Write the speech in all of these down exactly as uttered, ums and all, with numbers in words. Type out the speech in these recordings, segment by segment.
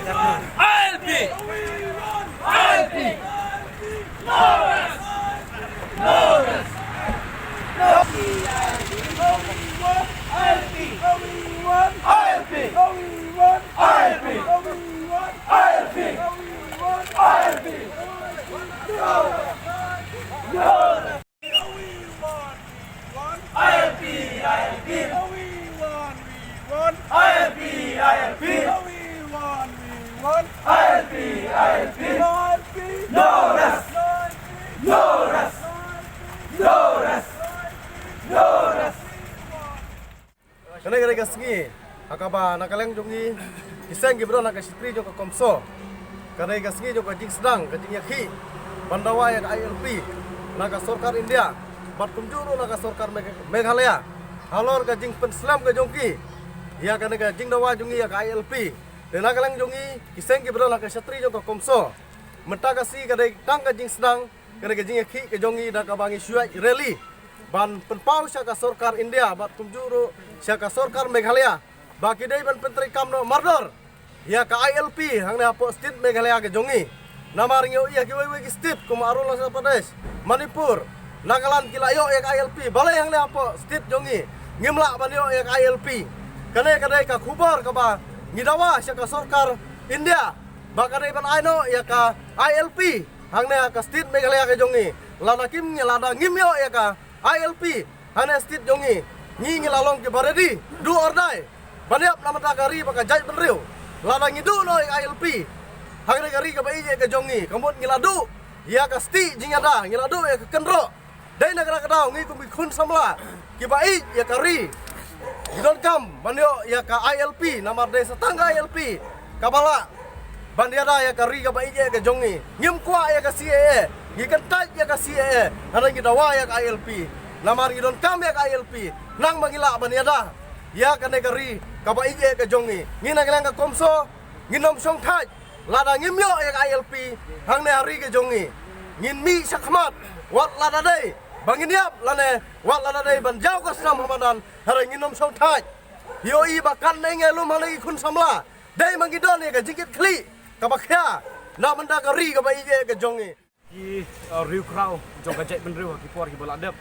ILP! ILP! No rest! No rest! ILP! ILP! ILP! ILP! ILP! ILP! ILP! ILP! No rest! No rest! No rest! No rest! Kane ka dei ka sngi ha kaba na ka liang jong ngi ki seng ki briew na ka shatri jong ka CoMSO, ka dei ka sngi jong ka jingsdang ka jingïakhih ban dawa ïa ka ILP na ka sorkar India bad kumjuh ruh na ka sorkar Megh- Meghalaya halor ka jingpynslem ka jong ki ïa kane ka jingdawa jong ngi ïa ka ILP. Te na ka liang jong ngi ki seng ki briew na ka shatri jong ka CoMSO, mynta ka sngi ka dei tang ka jingsdang, ka dei ka jingïakhih ka jong ngi da kaba ngi shu ïaid rally ban pynpaw sha ka sorkar India bad kumjuh ruh sha ka sorkar Meghalaya ba ki dei ban pyntreikam noh mardor ïa ka ILP hangne hapoh state Meghalaya ka jong ngi. Namar ngi ïohi ïa kiwei wei ki state kum Arunachal Pradesh, Manipur, Nagaland ki la ïoh ïa ka ILP, balei hangne hapoh state jong ngi ngim lah ban ïoh ïa ka ILP? Kane ka dei ka khubor kaba ngi dawa sha ka sorkar India ba ka dei ban ai noh ïa ka ILP hangne ha ka state Meghalaya ka jong ngi. Lada kim ngi, lada ngim ïoh ïa ka ILP hangne state jong ngi, ngi ngi la long kiba ready, do or die, ban ïap na ka bynta ka ri bad ka jaitbynriew. Lada ngi duh noh ïa ka ILP hangne ka ri kaba ïeit ïa ka jong ngi, ka mut ngi la duh ïa ka stieh jingïada, ngi la duh ïa ka kynroh. Dei na kata ka daw ngi kum ki khun samla kiba ïeit ïa ka ri, ngi donkam ban ïoh ïa ka ILP, namar dei sa tang ka ILP kaba lah ban ïada ïa ka ri kaba ïeit ïa ka jong ngi. Ngim kwah ïa ka CAA, ngi kyntait ïa ka CAA, hynrei ngi dawa ïa ka ILP. Namar ngi donkam ïa ka ILP, nang ba ngi lah ban ïada ïa kane ka ri kaba ïeit ïa ka jong ngi. Ngi na ka liang ka CoMSO ngin ym shongthait lada ngim ïoh ïa ka ILP hangne ha ri ka jong ngi. Ngin mih shakhmat wat lada dei ba ngin ïap lane wat lada dei ban jaw ka snam ha madan, hynrei ngin ym shongthait. Ïohi ba katne ngi lum hangne ki khun samla, dei ma ngi don ïa ka jingkitkhlieh kaba khia na bynta ka ri kaba ïeit ïa ka jong ngi. Ki, uh, riewkhraw jong ka jaitbynriew ha ki por kiba la dep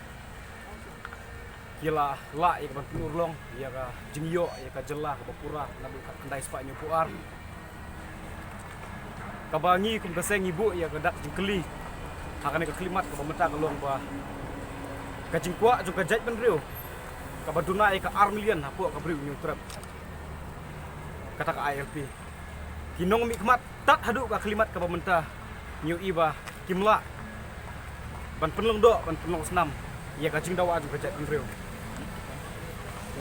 ki la lah ïa ka ban pynurlong ïa ka jingïoh ïa ka jylla kaba pura naduh khatkhyndai spah hynñiewphew ar. Kaba ngi kum ka seng ngi buh ïa ka dak jingkylli ha kane ka khyllipmat kaba mynta ka long ba ka jingkwah jong ka jaitbynriew kaba duna ïa ka ar million hapoh ka Bri u Hynñiewtrep, kata ka ILP. Ki nongmihkhmat tad haduh ka khyllipmat kaba mynta ngi ïohi ba kim lah ban pynlong doh, ban pynlong snam ïa ka jingdawa jong ka jaitbynriew.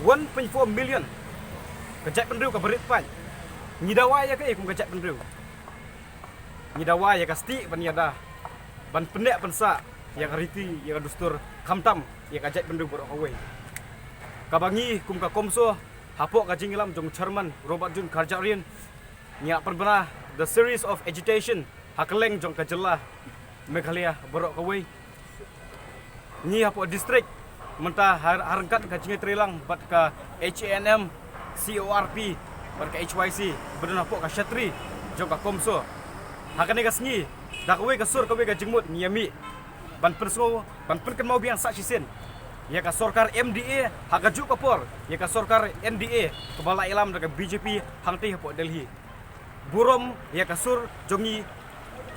One point four million ka jaitbynriew kaba rit paid. Ngi dawa ïa kaei kum ka jaitbynriew? Ngi dawa ïa ka stieh ban ïada, ban pynneh pynsah ïa ka riti, ïa ka dustur, khamtam ïa ka jaitbynriew baroh kawei. Kaba ngi kum ka CoMSO hapoh ka jingïalam jong Chairman Robert June Kharjahrin, ngi ïa pynbna the series of agitation ha kylleng jong ka jylla Meghalaya baroh kawei. Ngi hapoh district mynta ha, ha ryngkat ka jingïatreilang bad ka HANM, CORP bad ka HYC ba don hapoh ka shatri jong ka CoMSO. Ha kane ka sngi da kawei ka sur kawei ka jingmut ngi ïa mih ban pynsngew, ban pynkynmaw biang sa shisien ïa ka sorkar MDA ha kajuh ka por ïa ka sorkar NDA kaba la ïalam da ka BJP hangtei hapoh Delhi. Burom ïa ka sur jong ngi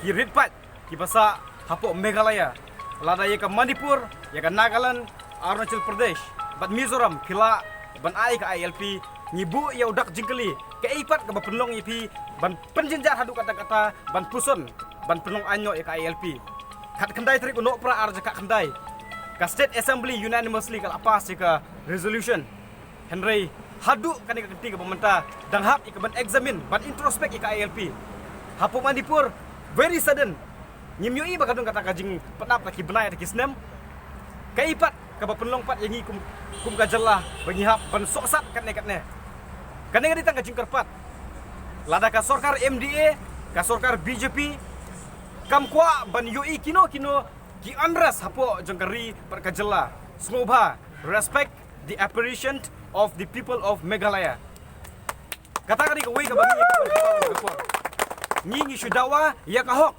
ki rit paid kiba sah hapoh Meghalaya. Lada ïa ka Manipur, ïa ka Nagaland, Arunachal Pradesh bad Mizoram ki lah ban ai ka ILP, ngi buh ïa u dak jingkylli, kaei pat kaba pynlong ïa phi ban pynjynjar haduh katta katta ban puson ban pynlong aiñ noh ïa ka ILP? Khatkhyndai tarik u Nohprah ar hajar khatkhyndai, ka State Assembly unanimously ka la pass ïa ka resolution. Hynrei haduh kane ka kynti kaba mynta dang hap ïa ka ban examine, ban introspect ïa ka ILP. Hapoh Manipur, very sudden, ngim ïohi ba ka don kata ka jingpynap da ki bnai da ki snem. Kaei pat kaba pynlong pat ïa ngi kum, kum ka jylla ba ngi hap ban sohsat katne katne? Kane ka dei tang ka jingkyrpad. Lada ka sorkar MDA, ka sorkar BJP kam kwah ban ïohi kino kino ki unrest hapoh jong ka ri bad ka jylla, sngewbha respect the aspiration of the people of Meghalaya. Kata ka dei kawei kaba ngi ïa ka ban kyrpad. Ngi ngi shu dawa ïa ka hok.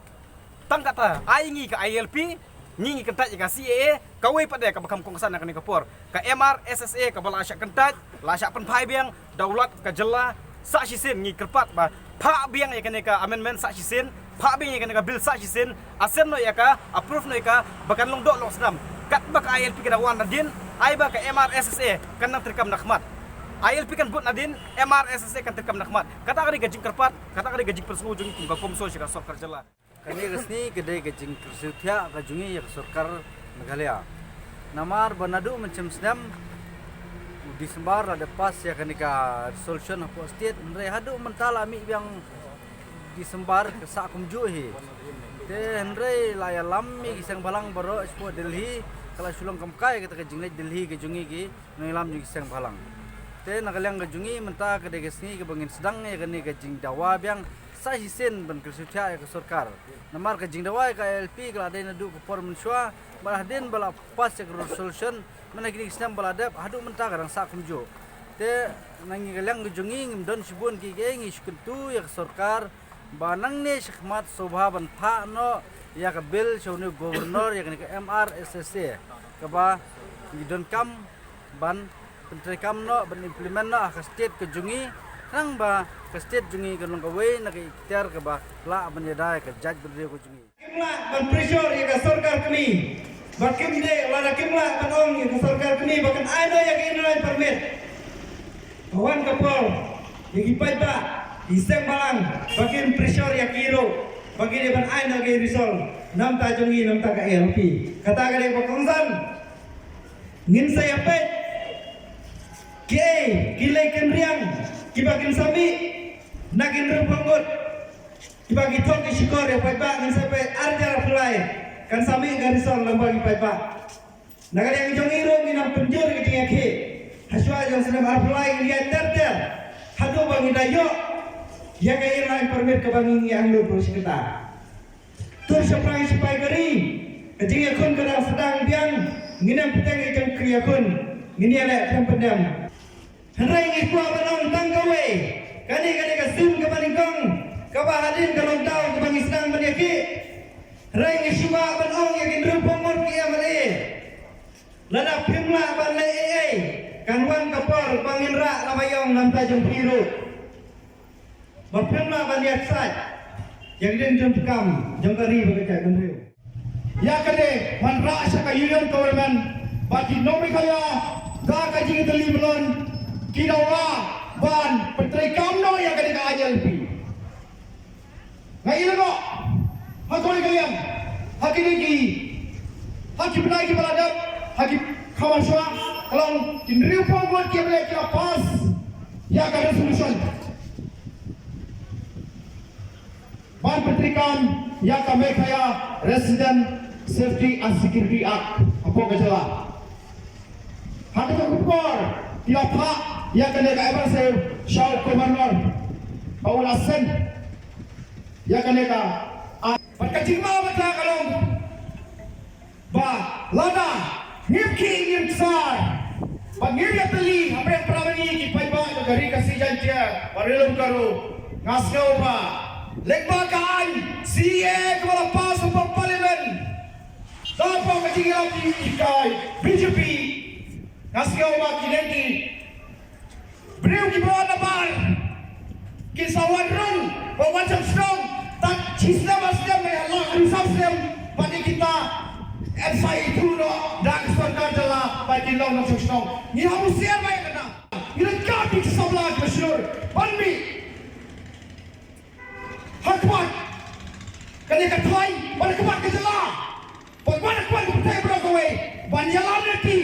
Tang kata, ai ngi ka I L P, ngi ngi kyntait ïa ka C A A, kawei pat de kaba kham kongsan ha kane ka por. Ka M R S S A kaba la shah kyntait, la shah pynphai biang, da u Lat ka jylla, sa shisien ngi kyrpad ba phah biang ïa kane ka amendment sa shisien, phah biang ïa kane ka bill sa shisien, assent noh ïa ka, approve noh ïa ka, ba kan long doh long snam. Katba ka I L P ka da wan nadien, ai ba ka M R S S A kan nang treikam na khmat. I L P kan bud nadien, M R S S A kan treikam na khmat. Kata ka dei ka jingkyrpad, kata ka dei ka jingpynsngew jong ngi kum ka CoMSO sha ka sorkar jylla. Kane ka sngi ka dei ka jingkyrsiew thiah ka jong ngi ïa ka sorkar Meghalaya. Namar ba naduh mynshem snem u December la dep pass ïa kane ka resolution hapoh state, hynrei haduh mynta la mih biang December ka sah kumjuh hi. Te hynrei la ïalam ïa ki seng bhalang baroh shapoh Delhi, ka la shu long kam kai kata ka jingleit Delhi ka jong ngi ki nongïalam jong ki seng bhalang. Te na ka liang ka jong ngi mynta ka dei ka sngi kaba ngin sdang ïa kane ka jingdawa biang sa shisien ban kyrsiew thiah ïa ka sorkar. Namar ka jingdawa ïa ka I L P ka la dei naduh ka por mynshuwa, bad hadien ba la pass ïa ka resolution, mynta kine ki snem ba la dep, haduh mynta ka dang sah kumjuh. Te na ngi ka liang ka jong ngi ngim don shibun kiei kiei, ngi shu kyntu ïa ka sorkar ba nangne shakhmat sngewbha ban phah noh ïa ka bill sha une u governor ïa kane ka M R S S A kaba ngi donkam ban pyntreikam noh, ban implement noh ha ka state ka jong ngi, khnang ba ka state jong ngi kan long kawei na ka ikhtiar kaba lah ban ïada ïa ka jaitbynriew ka jong ngi. Kim lah ban pressure ïa ka sorkar kmie. Ba kim dei, lada kim lah ban ong ïa ka sorkar kmie ba kan ai noh ïa ka inner line permit, ka wan ka por ïa ki paidbah, ki seng bhalang, ba kin pressure ïa ki ruh ba ki dei ban ai noh ka result na bynta jong ngi, na bynta ka I L P. Kata ka dei ba kongsan. Ngin sa ïa peit kiei ki lei ki riang kiba kin sa mih na ki hynriewphew ngut kiba ki thok ki shukor ïa paidbah. Ngin sa peit ar hajar arphew lai kan sa mih ka result lyngba ki paidbah. Na ka liang jong ngi ruh ngin nang pynjur ka jingïakhih. Hashwa jong snem arphew lai ngin ïaid ter ter haduh ba ngi da ïoh ïa ka inner line permit kaba ngi ngi angnud ruh shi katta. Tur shaphrang shipai ka ri, ka jingïakhun ka dang sdang biang, ngin ym bteng ïa ka jingïakhun, ngin ïaleh khlem pyndem. Hynrei ngi kwah ban ong tang kawei, kane ka dei ka sim kaba nyngkong kaba hadien ka long daw kaba ngi sdang ban ïakhih. Hynrei ngi shu kwah ban ong ïa ki hynriewphew ngut ki M L A, lada phim lah ban leh ei ei, kan wan ka por ba ngin rah la ba ïong na bynta jong phi ruh. Ba phim lah ban ïaid sait ïa ka jingtrei kam jong ka ri bad ka jaitbynriew. Ïa kane wanrah sha ka Union Government ba ki nong Meghalaya da ka jingïatylli myllun ki dawa ban pyntreikam noh ïa kane ka I L P. Nga ïohi noh ha kawei ka liang, ha kine ki, ha ki bnai kiba la dep, ha ki kham shuwa, ka long ki hynriewphew ngut ki M L A ki la pass ïa ka resolution ban pyntreikam ïa ka Meghalaya Resident Safety and Security Act hapoh ka jylla. Ha kata ka por ki la phah ïa kane ka M R S S A sha u Governor ba u la send ïa kane ka, ah, bad ka jingma bad ka long ba lada ngim khih ngim ksar ba ngim ïatylli hapdeng para bangeit ki paidbah ka ri Khasi Jaiñtia bad ri lum Garo, nga sngew ba lyngba ka aiñ C A A kaba la pass hapoh Parliament da hapoh ka jingïalam ki, ki kai B J P, nga sngew ba kine ki briew kiba wan nabar kin sa wan rung ba wan shong shnong tang shi snem ar snem ne la arphew saw snem. Bad ïa kita yn sa ïathuh noh da ka sorkar jylla ba kin long nongshong shnong. Ngi hap husiar ba ïa kata ngi donkam ki samla kiba shlur ban mih ha khmat kane ka thaiñ, bad ha khmat ka jylla, bad ha khmat ka pyrthei baroh kawei, ban ïalam lynti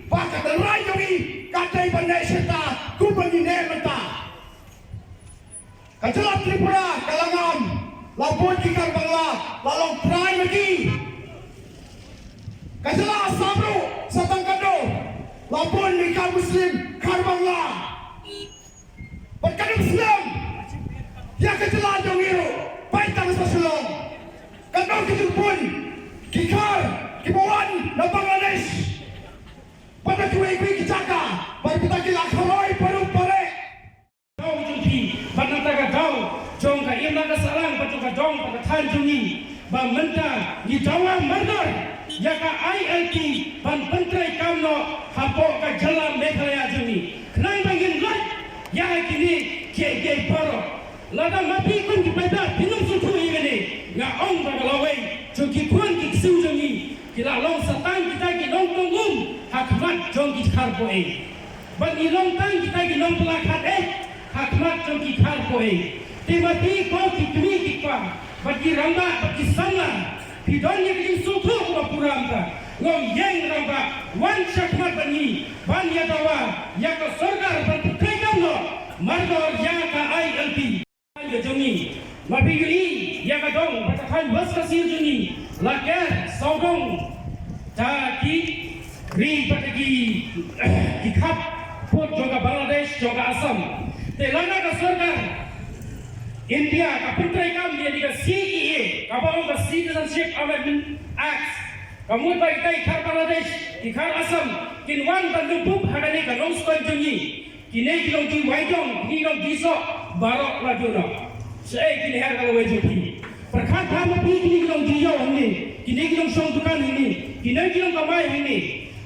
ba ka tynrai jong ngi ka dei ban neh shata kumba ngi neh mynta. Ka jylla Tripura ka la ngam, la bun ki khar Bangla, la long trai ma ki. Ka jylla Assam ruh sa tang katno, la bun ki khar Muslim, khar Bangla. Bad ka dang slem ïa ka jylla jong ngi ruh, peit tang sha Shillong. Katno ki jingbun ki khar kiba wan na Bangladesh bad na kiwei kiwei ki jaka, bad kita ki la kharoi paru pare. Daw jong phi bad nangta ka daw jong ka imlang ka sahlang bad jong Dong bad ka thaiñ jong ngi ba mynta ngi dawa mardor ïa ka I L P ban pyntreikam noh hapoh ka jylla Meghalaya jong ngi. Khnang ba ngin lait ïa kine kiei kiei baroh. Lada ma phi kum ki paidbah phin ym sngewthuh ïa kane, nga ong ba ka lawei jong ki khun ki ksiew jong ngi ki la long sa tang kita ki nongtong um ha khmat jong ki khar bor ei. Bad ngi long tang kita ki nongpyllait khadei ha khmat jong ki khar bor ei. Te ma phi ko ki kmie ki kpa bad ki rangbah bad ki samla, phi don ïa ka jingsngewthuh kaba pura mynta. Nga ong ïeng rangbah, wan sha khmat bad ngi ban ïa dawa ïa ka sorkar ban pyntreikam noh mardor ïa ka I L P. Ka jong ngi, ma phi ïohi ïa ka dong bad ka thaiñ West Khasi jong ngi, la ker sawdong da ki ri bad da ki, ki khappud jong ka Bangladesh, jong ka Assam. Te lada ka sorkar India ka pyntreikam ïa ka C A A, kaba ong ka Citizenship Amendment Act, ka mut ba kita ki khar Bangladesh, ki khar Assam kin wan ban lum bup ha kane ka nongstoiñ jong ngi. Kine ki nongdie wai jong, kine ki nongdie soh, baroh la duh noh. Shaei kine, her ka lawei jong phi? Pyrkhat bha ma phi, kine ki nongdie ïew hangne, kine ki nongshong dukan hangne, kine ki nongkamai hangne.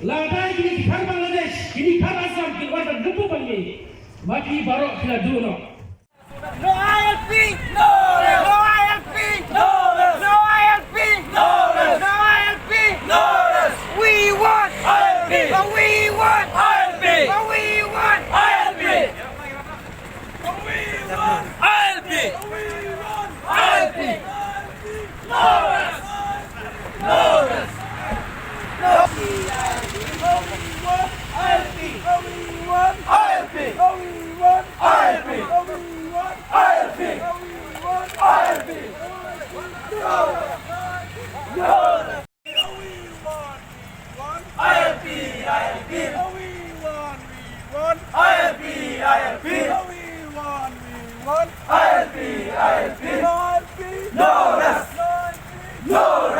Lada kine ki khar Bangladesh, kine ki khar Assam kin wan ban lum bup hangne, ma phi baroh phi la duh noh. No I L P! No rest! No I L P! No rest! No I L P! No rest! No I L P! No rest! We want I L P! We want I L P! We want I L P! We want I L P! We want I L P! No rest! No rest! No! I L P! We want I L P! We want I L P! We want I L P! We want I L P! We want I L P! No! No! We want, we want I L P, I L P! We want, we want I L P, I L P! We want, we want I L P, I L P! No I L P! No rest! No I L P! No rest!